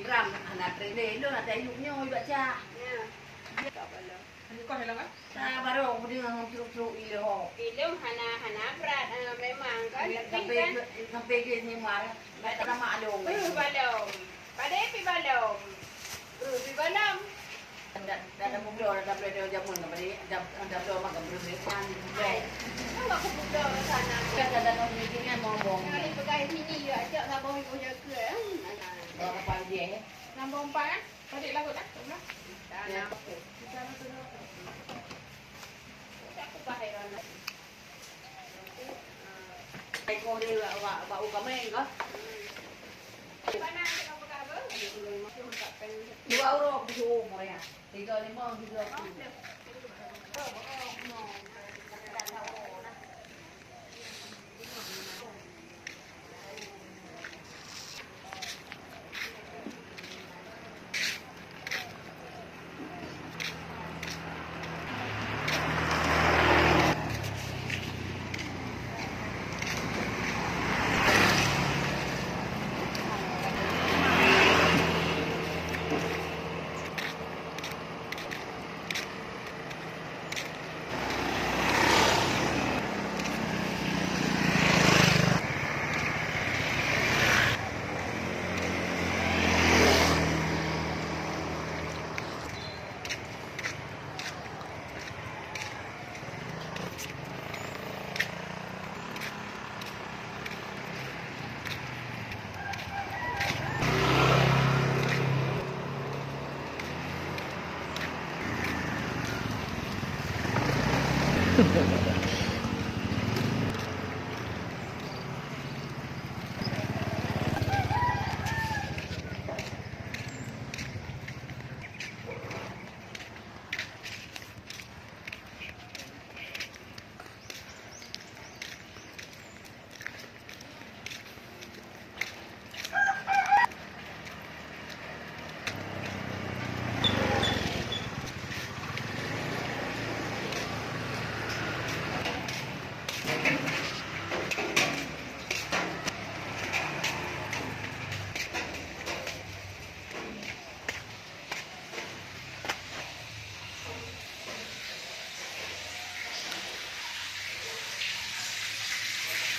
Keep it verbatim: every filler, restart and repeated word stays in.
Ram hana trele, lôn ata yuk nyoe bak cah. Ya. Ka bala. Hana kah dalam, kan? Nah, baru aku dengar ngon truk-truk ilé ho. Ilé hana, hana brat, eh, memang kan. Tapi sampai kan ke, sampai ke ni mar. Dah tak sama alung. Eh, balom. Pada pi balom. Eh, pi balom. Dah, dah, dah mubloe, dah, dah bloe jamun ke balik, dah, dah bloe makan belum ni, kan, bloe. Hai. Kan aku mubloe ke sana. Kan dah, dah, dah, ni, ni, kan, mau, mau. Yang ada pegai sini, ya, ajak sabar ibu jaga, eh. Bawa kapal dia, eh. Nambah empat, eh. Balik laut, eh, sebelah. Dah, ya. Dah, dah, dah. Tak aku pahai rana. Hai, kau ni, wak, wak, wak, ukameng, kah? Hmm. Dua orang, tujuh umur, ya. Tiga lima, tiga puluh.